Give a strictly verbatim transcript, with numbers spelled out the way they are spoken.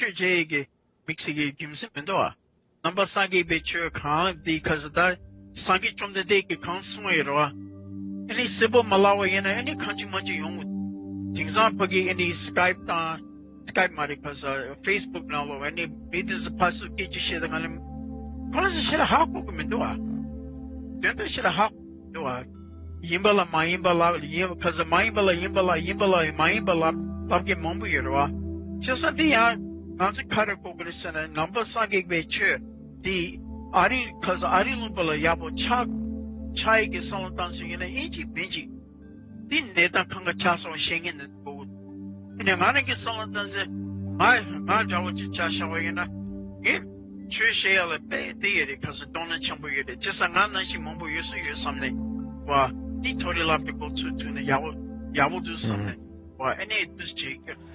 ཆོས་བྱེད་ཡས་ཀྱི་དམིགས་བསལ་གྱི་རྒྱུ་མཚན་མི་འདུག་བ། ནང་པ་སངས་རྒྱས་པའི་ཆོས་གང་འདི་ཁ་ས་ད་སངས་རྒྱས་བཅོམ་ལྡན་འདས་ཀྱིས་གང་གསུངས་ཡོད་རེད་བ། ཨ་ནི་གསལ་པོ་མ་ལབ་པ་ཡིན་ན་ཨ་ནི་གང་ཅི་མང་ཅི་ཡོང་གི། དེང་སང་ཕ་གི་ཨ་ནི་སི་ཀའིབ་དང་། སི་ཀའིབ་མ་རེད་ཁ་ས་ཕེ་སི་བུག་ནང་ལོགས་ཨ་ནི་མི་དེ་ཚོ་ཕར་ཚུར་སྐད་ཆ་བཤད་དང་ང་ལ་ཁོ་རང་ཚོ་ཞེ་དྲག་ཧ་གོ་གི་མི་འདུག་བ། དོན་དག་ཞེ་དྲག་ཧ་གོ་གི་མི་འདུག་བ། ཡིན་པ་ལ་མ་ཡིན་པ་ལབ། ཡིན་ཁ་ས་མ་ཡིན་པ་ལ་ཡིན་པ་ལབ། ཡིན་པ་ལ་མ་ཡིན་པ་ལབ་ལབ་མཁན་མང་པོ་ཡོད་རེད་བ། བྱས་ཙང་འདི་ཡང་ང་ཚོ་ག་རེ་གོ་གི་རེད་ཟེར་ན་ནང་པ་སངས་རྒྱས་པའི་ཆོས་འདི་ཨ་རི་ཁ་ས་ཨ་རི་ལུང་པ་ལ་ཡག་པོ་ཆགས་ཆགས་ཡས་ཀྱི་བསམ་བློ་བཏང་ཟེར་ཡིན་ན་ཨིན་ཅིག་མིན་ཅིག་འདི་གནས་སྟངས་གང་ག་ཆགས་སོང་བཤད་མཁན་འདི་གོ་གི། ཨ་ནི་ང་རང་གི་བསམ་བློ་བཏང་ཟེར་ང་ང་འདྲ་བོ་ཅིག་ཆ་བཞག་པ་ཡིན་ན་ངས་ཆོས་བཤད་ཡ་ལ་དཔེ་འདི་ཡོད་རེད། ཁ་ས་དོ་སྣང་ཆེན་པོ་ཡོད་རེད། བྱས་ཙང་ང་ནང་བཞིན་མང་པོ་ཡོད་ས་ཡོད་བསམ་ནས་བ། འདི་ཐོ་རེ་ལབ་ཏེ་འགོ་ཚུགས་ཐུབ་ན་ཡག་པོ་ཡག་པོ་འདུག་བསམ་ནས་བ། ཨ་ནི་འདུག་བྱེད་ཀྱི།